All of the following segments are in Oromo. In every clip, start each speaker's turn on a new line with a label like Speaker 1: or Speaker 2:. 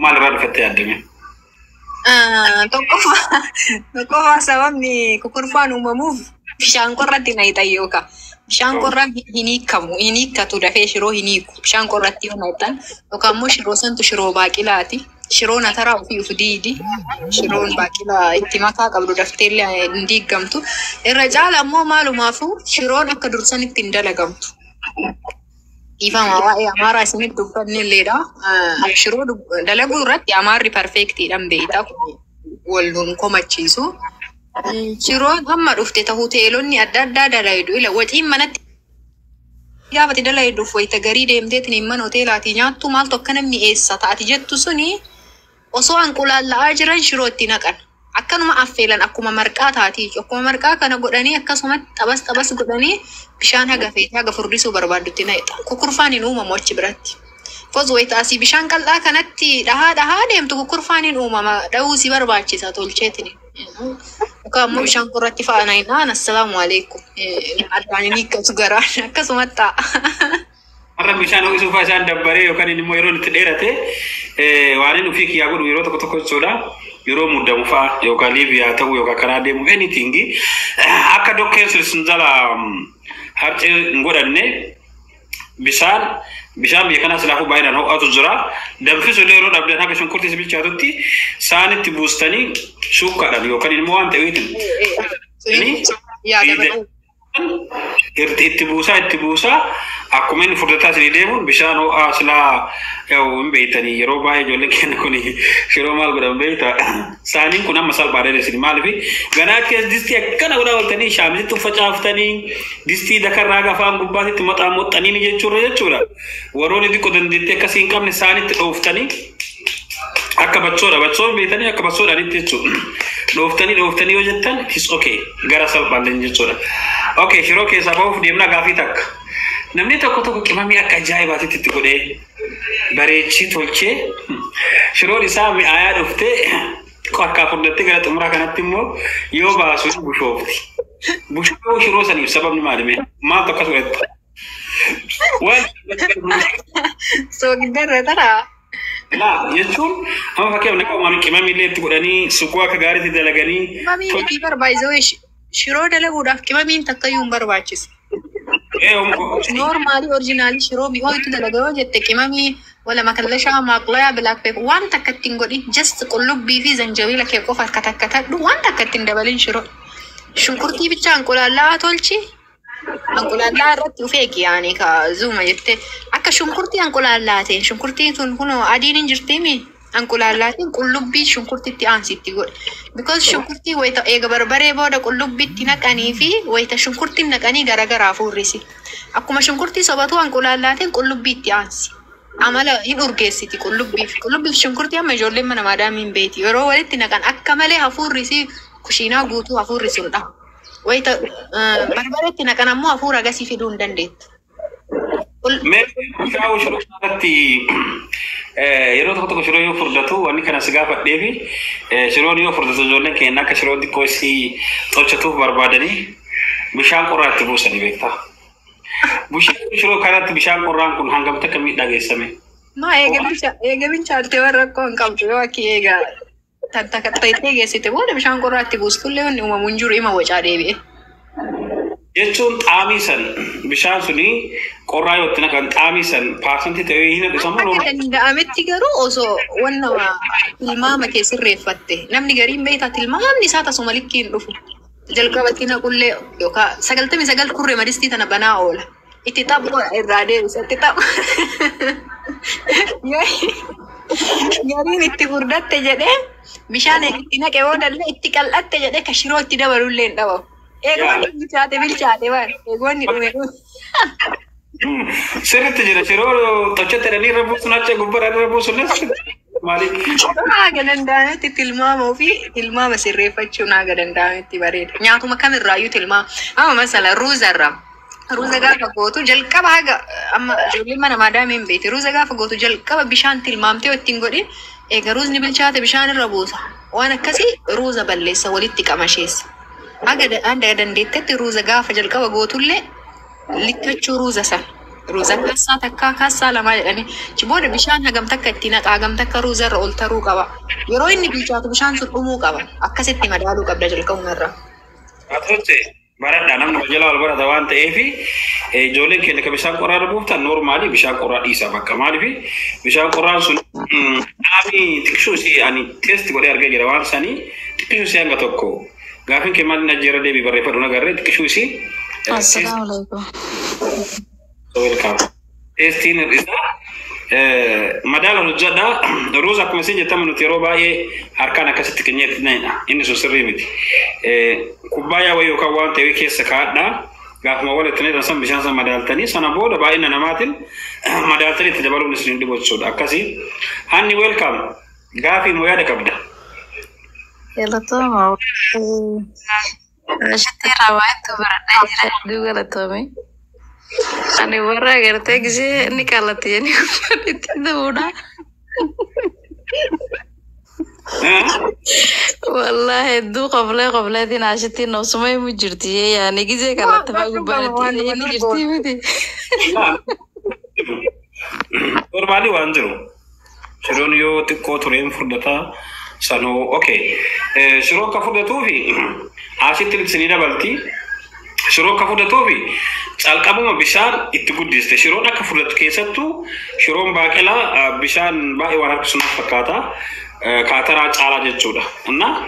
Speaker 1: Maalirraa dhufattee yaaddame?
Speaker 2: Tokkoffaa, sababni kukurfaan uumamuuf bishaan qorratti naqxan yookaan bishaan qorra hin hiikamu, hin hiikkatu, dafee shiroo hin hiiku. Bishaan qorratti yoo naqxan yookaan immoo shiroo santu shiroo baaqilaati. Shiroon ataraa ofii of diidi. Shiroon baaqilaa itti makaa qabdu dafteellee hin diigamtu. Irra caala immoo maalumaafuu shiroon akka dursanitti hin dalagamtu. Dhiifama, waa'ee Amaaraa isinitti dubbanne illeedha. Shiroo dalaguu irratti Amaarri perfectiidhaan beektaa, wal nun komachiisu. Shiroon amma dhufte ta hoteelonni adda addaa dalaydu. Ila waxiin manatti gaafati dalayduuf wayita garii deemteetiin mana hoteelaatii nyaattu maaltu akka namni eessa ta'ati jettu suni osoo anqulaalla'aa jiran shiroo itti naqan. Akkanuma affeelan, akkuma marqaa taatii, akkuma marqaa kana godhanii, akkasumatti xabas xabas godhanii bishaan haga feete haga furdisuu barbaaddutti naqxa. Kukurfaan hin uumamu achi biratti. Foz wayita asii bishaan qal'aa kanatti dhahaa dhahaa deemtu kukurfaan hin uumama, dhahuu si barbaachisa tolcheetini. Yookaan immoo bishaan qorratti fa'a naqnaan, assalaamu alaikum. Addaan hin hiikkatu garaan akkasumatti ta'a.
Speaker 1: Har'a bishaan ho'isuu fa'aa isaan dabbaree yookaan immoo yeroo itti dheerate, waan inni ofii kiyyaa godhu yeroo tokko tokko jechuudha. Yeroo muddamu fa'aa yookaan Liibiyaa ta'uu yookaan karaa deemu, anything, akka dokkeen sun jala harcee hin godhanne, bishaan biyya kanaa silaafuu baay'inaan ho'atu jira. Danfisu illee yeroo dhabdan, haga shunkurtii bilchaatutti saanitti buustanii shuukkaadhaan yookaan immoo waan ta'eetiin
Speaker 2: Yaada bareeda.
Speaker 1: itti buusaa, itti buusaa, akkuma inni furdataa isinii deemuun bishaan ho'aa silaa yaa'u hin beeytanii. Yeroo baay'ee ijoolleen keenya kun shiroo maal godhan beeyta? Saaniin kun amma salphaadha isin. Maaliif ganaa keessa distii akkana godhaa ooltanii, shaamisitti uffacaaftanii, distii dakarraa gafaan gubbaatitti maxaa moxxanii jechuudha jechuudha. Warroonni xiqqoo dandeettii akkasii hin qabne saanitti dhooftanii, akka bachoodha, bachoon beektanii, akka bachoodhaanitti jechuudha. Dhooftanii dhooftanii yoo jettan, it is okay, gara salphaalleen jechuudha. Okay, shiroo keessaa bahuuf deemna. Gaafii takka. Namni tokko tokko qimamii akka ajaa'ibaatitti itti godhee bareechee tolchee shiroon isaa mi'aayaa dhuftee harkaa furdattee gara xumuraa kanatti immoo yoo baasu bushoofti. Bushoo shiroo saniif sababni maali mee? Maaltu akkas godhatta? Waan
Speaker 2: Soogiddarra taraa.
Speaker 1: Laa, jechuun amma fakkeenyaaf nama qimamii illee itti godhanii, sukuu akka gaariitti dalaganii.
Speaker 2: Qimamii miti barbaachisoo, shiroo dalaguudhaaf qimamiin takkayyuu hin barbaachisu. Normally, original shiroo mi'ooytu dalaga yoo jette, qimamii wala makallashaa, maaqlayaa, black pepper waan takka ittiin godhin, just qullubbii fi zanjabiila kee qofa akka takka tadhu, waan takka ittiin dabalin shiroo. Shunkurtii bicha anqulaallaa tolchi. Anqulaallaa irratti uf eegi, yaani ka zuuma jettee akka shunkurtii anqulaallaateen, shunkurtiin sun kunoo adiin hin jirtiimi, anqulaallaatiin qullubbii shunkurtitti aansitti godhe. Because shunkurtii wayita eega barbaree booda qullubbitti naqanii fi wayita shunkurtiin naqanii garagaraa fuurrisi. Akkuma shunkurtii sobatu anqulaallaatiin qullubbii itti aansi. Amala hin urgeessiti qullubbiif. Qullubbiif shunkurtii amma ijoolleen mana maadaamii hin beeti. Yeroo walitti naqan akka malee hafuurrisi kushiinaa guutuu hafuurri sun dhaha. Wayita barbareetti naqan ammoo hafuura agasii fiduu hin dandeettu.
Speaker 1: Mee bushaa'uu shiroo irratti yeroo tokko tokko shiroo yoo furdatu, wanni kana si gaafadhee fi shiroon yoo furdatu ijoolleen keenya akka shiroon xiqqoo isii tolchatuuf barbaadanii bishaan qorraa itti buusanii beektaa. Bushaan shiroo kanatti bishaan qorraan kun hangam takka miidhaa geessame?
Speaker 2: Ma eega bilchaatte warra rakkoo hin qabdu. Yoo akki eega tan takka geessite booda bishaan qorraa itti buustullee wanni uumamu hin jiru, ima wacaa deebi'e.
Speaker 1: Jechuun xaamii san bishaan suni qorraa yoo itti naqan xaamii san percentii ta'ee hin hir'isamu.
Speaker 2: Akka danda'ametti garuu osoo wanna tilmaama kee sirreeffatte, namni gariin beektaa tilmaamni isaa tasuma likkii hin dhufu. Jalqabatti naqullee yookaan 99 kurree madistii tana banaa oola. Itti taphu irraa deebisa, itti taphu. Gariin itti furdatte jedhee bishaan itti naqe boodallee itti qal'atte jedhee ka shiroo itti dabalullee hin dhabamu. Eegwanni bilchaate bilchaate, waan eegwanni dhume dhume.
Speaker 1: Sirriitti jira, shiroo tochatti jedhanii irra buusuun achi gubbaa irra buusuun maaliif?
Speaker 2: Haga danda'ametti tilmaama ofii, tilmaama sirreeffachuun haga danda'ametti bareeda. Nyaatuma kamirraayyuu tilmaama. Amma masala ruuzarraa. Ruuza gaafa gootu jalqaba, haga amma ijoolleen mana maadaamii hin beekti. Ruuza gaafa gootu jalqaba bishaan tilmaamtee ittiin godhin, eega ruuzni bilchaate bishaan irra buusa. Waan akkasii ruuza balleessa, walitti qamasheessa. Haga dandeettetti ruuza gaafa jalqaba gootullee likkachuu ruuza sana. Ruuza kaassaa takkaa kaassaa lamaa jedhanii. Achi booda bishaan hagam takka itti naqa, hagam takka ruuza irra ol taruu qaba. Yeroo inni bilchaatu bishaan sun dhumuu qaba. Akkasitti madaaluu qabda jalqabumarraa.
Speaker 1: Atoche baradhaa, namni wal wal barata waan ta'eef, ijoolleen keenya kan bishaan qorraa buuftan normally bishaan qorraa dhiisaa bakka. Maaliif bishaan qorraan sun qaamni xiqqishuu isii ani test godhee argee jira waan sanii xiqqishuu isii hanga tokko. Gaafiin kee maal ajjeera deebii barreeffadhu nagarree xiqqishuu isii.
Speaker 3: Assalaamu alaikum.
Speaker 1: Welcome. Testiin hir'isaa. Madaala hojjedhaa. Ruuza akkuma isin jettan nuti yeroo baay'ee harkaan akkasitti qinyeetti na'idha. Inni sun sirrii miti. Kubbaayyaa wayii yookaan waan ta'e keessa kaa'adhaa. Gaafuma walitti naqan san bishaan san madaaltanii sana booda baay'ina namaatiin madaaltanii itti dabaluun isin dhibu jechuudha. Akkasii. Hanni, welcome. Gaafii moo yaada qabda?
Speaker 3: Galatooma. Ashitti irraa waa hedduu baradhee jira. Hedduu galatoome. Ani warra agartee gisee inni qallate jedhanii gubbaan itti ta'uudha. Wallaahi hedduu qoflee qofleetiin ashittiin osuma himu jirti, yaani gisee qallatte fa'aa gubbaan itti inni jirti miti.
Speaker 1: Normally waan jiru. Shiroon yoo xiqqoo tureen furdataa sanoo, okay. Shiroo akka furdatuu fi asitti isinii dabalti. Shiroo akka furdatuu fi calqabuma bishaan itti guddiste. Shiroon akka furdatu, keessattuu shiroon baaqelaa bishaan baay'ee waan harkisu naaf fakkaata. Kaataraa caalaa jechuudha. Innaa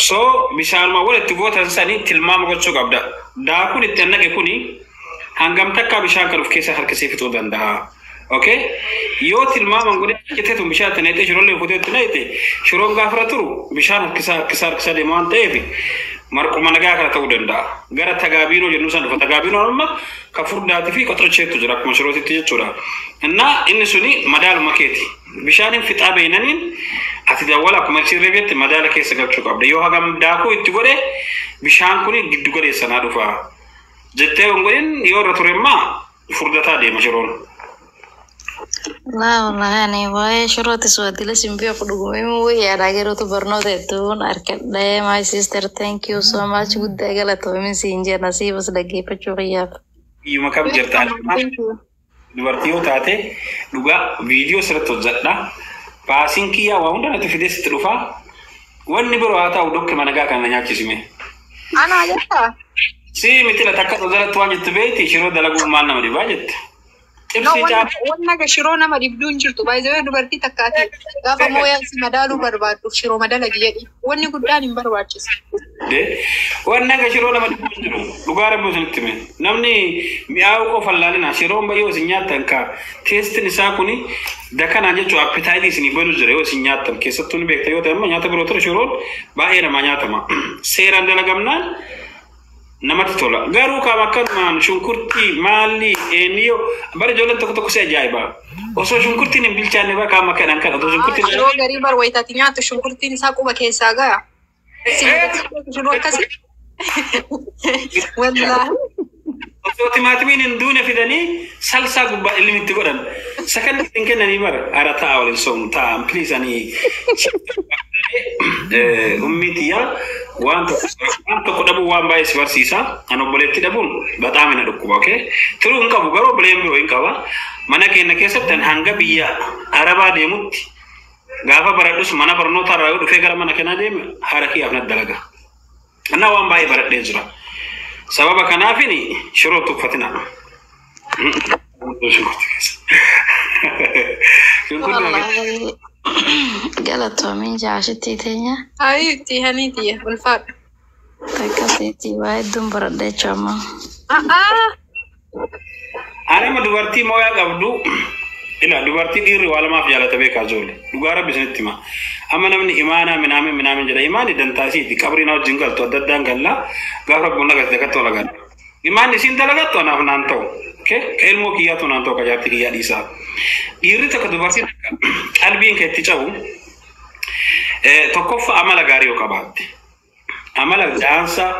Speaker 1: so bishaanuma walitti gootan sanii tilmaama gochuu qabda. Daakuun itti naqe kuni hangam takka bishaan kan of keessa harkisee fixuu danda'a? Okay? Yoo tilmaaman godhe citeetu bishaan itti naqxee shiroollee fuutee itti naqxe, shiroon gaafa turu bishaan harkisaa harkisaa harkisaa deema waan ta'eef marquma nagaa kana ta'uu danda'a. Gara tagaabiinoo jennu san dhufa. Tagaabiinoo amma ka furdaatii fi qoxocheetu jira akkuma shirootitti jechuudha. Innaa inni suni madaaluma keeti. Bishaaniin fixaa beeynaniin ati dawwala akkuma sirrii beekte madaala keessa galchuu qabda. Yoo hagam daakuu itti godhe bishaan kun giddu galeessanaa dhufa. Jettee hin godhin yoo irra ture immoo furdataa deema shiroon.
Speaker 3: Laa, wallaahi ani waa'ee shirootis waddila sin beeku, dhugumee wayyaadhaa yerootu barnoota hedduun argadhee. My sister, thank you so much, guddaa galatoomin siin jenna siifas dhaggeeffachuu kiyyaaf.
Speaker 1: Iyyuma kam jirta? Dubartii yoo taate dhugaa viidiyoo sirriitti hojjedha. Baasiin kiyyaa waa hunda natti fidee sitti dhufa. Wanni biroo haa ta'u, dokke mana gaa kana nyaachisime.
Speaker 2: Anaa jettaa?
Speaker 1: Si miti la takka jalatti waan jettu beekti, shiroo dalaguun maal nama dhibaa jette.
Speaker 2: No,
Speaker 1: Xibsii caalaa.
Speaker 2: wanna ga shiroo nama dhibduu hin jirtu. Baay'ee dubartii takkaati. Gaafa mooyaan si madaaluu barbaaddu shiroo madalagi jedhi. Wanni guddaan hin barbaachisu.
Speaker 1: Wanni akka shiroo nama dhibuu hin jiru. Dhugaa rabbi isinitti hime. Namni mi'aawu qofa laalina. Shiroon baay'ee isin nyaattan ka teestiin isaa kuni dakanaa jechuun appetite isinii banu jira yoo isin nyaattan. Keessattuu ni beekta yoo ta'e, amma nyaata biroo ture shiroon baay'ee namaa nyaatama. Seeraan dalagamnaan namatti tola. Garuu kaam akkanumaan shunkurtii maalli eenyoo bara ijoolleen tokko tokko si ajaa'iba. Osoo shunkurtiin hin bilchaanne bara kaam akkanaan kan osoo shunkurtiin
Speaker 2: Shiroo garii bar wayitaati nyaattu shunkurtiin isaa quba keessaa gaya. Shiroo akkasii. Wallaahi.
Speaker 1: Osoo timaatimiin hin duune fidanii salsaa gubbaa ilmi itti godhan. Sakan ittiin kennanii bara ara ta'a waliin soomu ta'a, please. Ani ummii tiyyaa waan tokko dhabuun waan baay'ee si barsiisa. Ani obboleetti dhabuun bataam na dhukkuba, okay? Turuu hin qabu, garuu obboleen biroo hin qaba. Mana keenya keessatti ani hanga biyya Arabaa deemutti gaafa baradhus mana barnootaa irraa yoo dhufee gara mana kanaa deeme haadha kiyyaaf na dalaga. Innaa waan baay'ee baradhee jira. Sababa kanaafin shiroo tuffatina. Shunkurtii.
Speaker 3: Wallaahi galatoomin jaashittii teenya.
Speaker 2: Ayi itti ulfaadha.
Speaker 3: Akkasitti waa hedduun baradha jechuu amma.
Speaker 2: A'aa.
Speaker 1: Anama dubartii mooyaa qabdu ila dubartii dhiirri waa lamaaf jaalata beekaa ijoollee. Dhugaa rabbi isinitti hima. Amma namni imaanaa minaamin minaamin jedha. Imaanni dantaasiiti. Qabrii na wajjin galtu adda addaan gallaa gaafa rabbuun agarsiise akkatti wal agarra. Imaanni isiin dalagattu anaaf naan ta'u. Ka ilmoo kiyyaatu naan ta'u, ka jaartii kiyyaa dhiisaa. Dhiirri tokko dubartii takka qalbiin kee itti cabu tokkoffaa amala gaarii yoo qabaatte. Amala daansaa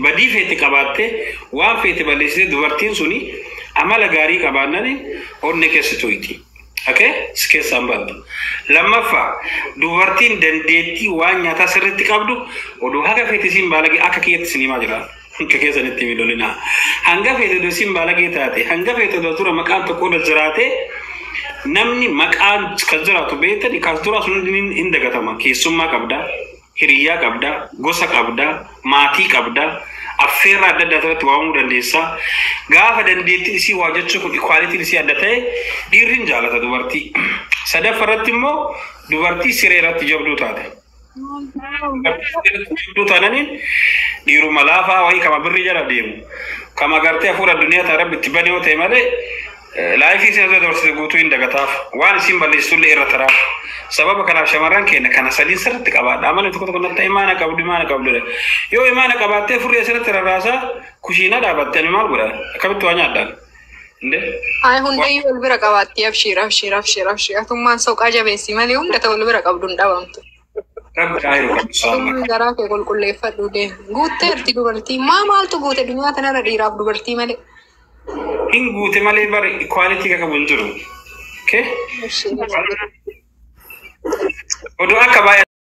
Speaker 1: badii feete qabaatte, waan feete balleessite, dubartiin suni amala gaarii qabaannani onnee keessa tuyti. Okay? Si keessaan baddu. Lammaffaa, dubartiin dandeettii waan nyaataa sirriitti qabdu oduu haga feete siin baalagee akka kiyyatti isin himaa jira. Akka keessanitti miidholina. Hanga feete dosiin baalagee taate, hanga feete dura maqaan tokko irra jiraate, namni maqaan kan jiraatu beektani kan dura sun hin dagatama. Keessummaa qabda, hiriyyaa qabda, gosa qabda, maatii qabda, affeerraa adda addaa irratti waamuu dandeessa. Gaafa dandeettiin isii waa jechuu kun ikwaalitiin isii adda ta'e dhiirri hin jaalata dubartii. Sadaffaa irratti immoo dubartii siree irratti jabduu taate. Jabduu taananiin dhiiruma laafaa wayii kama birrii jala deemu. Kama gartee hafuura addunyaa ta'e rabbi itti bane yoo ta'e malee laayifii isin irra dabarsite guutuu hin dagataaf. Waan isin balleessitullee irra taraaf. Sababa kanaaf shamarran keenya kana sadiin sirriitti qabaadha. Amala tokko tokko natti imaana qabdu imaana qabdu. Yoo imaana qabaattee furrii asirratti rarraasaa kushiinaa dhaabatte ani maal godha? Akkamitti waa nyaadhaan? Indee?
Speaker 2: Ay, hundayyuu wal bira qabaatti. Abshiir, abshiir, abshiir, abshiir. Atummaan soqaa jabeessi malee hunda ta'u wal bira qabdu hin dhabamtu.
Speaker 1: Rabbi haa qabdu saama.
Speaker 2: Atummaan garaa kee qulqulleeffadhu deemi. Guutteerti dubartii. Maa maaltu guute duniyaa tanarra dhiiraaf dubartii malee?
Speaker 1: Hin guute malee bari ikwaalitii qabu hin jiru. Okay?
Speaker 2: Abshiir.
Speaker 1: Oduu akka baay'ee